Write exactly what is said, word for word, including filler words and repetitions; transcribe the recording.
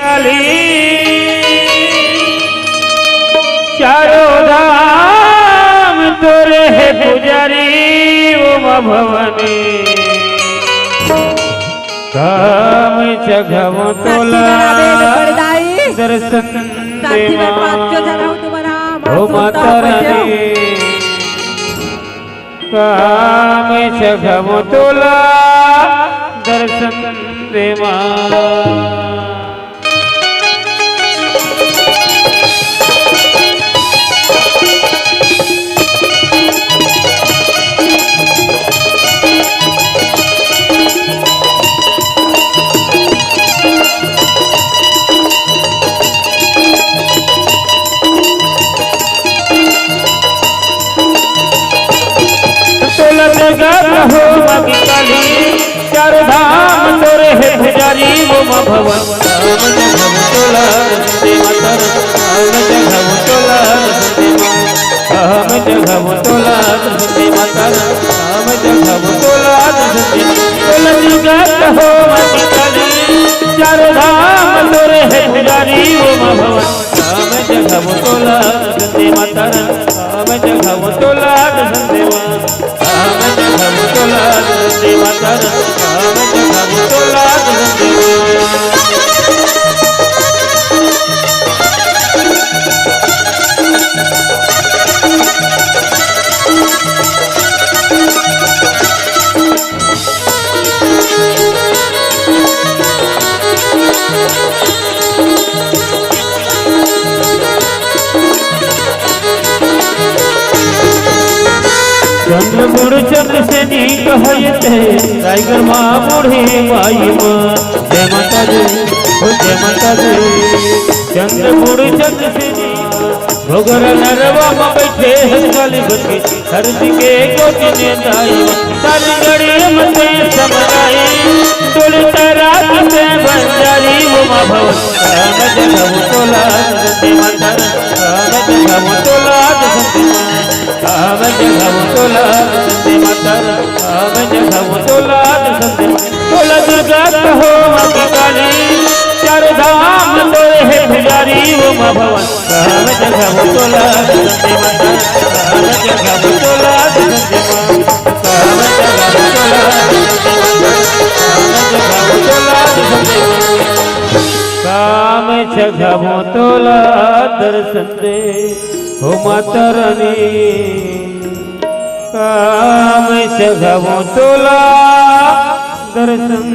काली, चारों धाम तोरे हे पुजारी, ओमा भवानी। काम चघावों तोला दर्शन देवा। ओ माता रानी, काम चघावों तोला दर्शन देवा। तोला दुर्गा कहो माँ की काली, चारों धाम तोरे हे पुजारी, ओमा भवन धाम चघावों तोला दर्शन दे माता रानी, धाम चघावों तोला दर्शन दे माँ, धाम चघावों तोला दर्शन दे माता रानी, धाम चघावों तोला दर्शन दे माँ। तोला दुर्गा कहो माँ की काली, चारों धाम तोरे हे पुजारी, ओमा भवन धाम चघावों तोला दर्शन दे माता रानी, धाम चघावों तोला दर्शन देवा। काम चघावों तोला दर्शन दे माता रानी, काम चघावों तोला दर्शन दे। चंद्र मुड़ चंद्र से नी कहयते, रायगढ़ माँ बूढ़ी माई माँ। जय माता दी, ओ जय माता दी। चंद्र मुड़ चंद्र से नी, घोघर नरवा में बैठे हे काली बन के, धरती के गोदी में दाई माँ। काली गढ़ी में ते समदाई, डोली तरात से बंजारी, ओमा भवन काम चघावों तोला दर्शन दे माता रानी, काम चघावों तोला दर्शन दे माँ। काम चघावों तोला दर्शन दे माता रानी, काम चघावों तोला दर्शन दे माँ। तोला दुर्गा कहो माँ की काली, चारों धाम तोरे हे पुजारी, ओमा भवन काम चघावों तोला दर्शन दे माता रानी, काम चघावों तोला दर्शन दे माँ। काम चघावों तोला दर्शन दे माता रानी, काम चघावों तोला दर्शन दे माँ। काम चघावों तोला दर्शन दे, ओ माता रानी, काम चघावों तोला दर्शन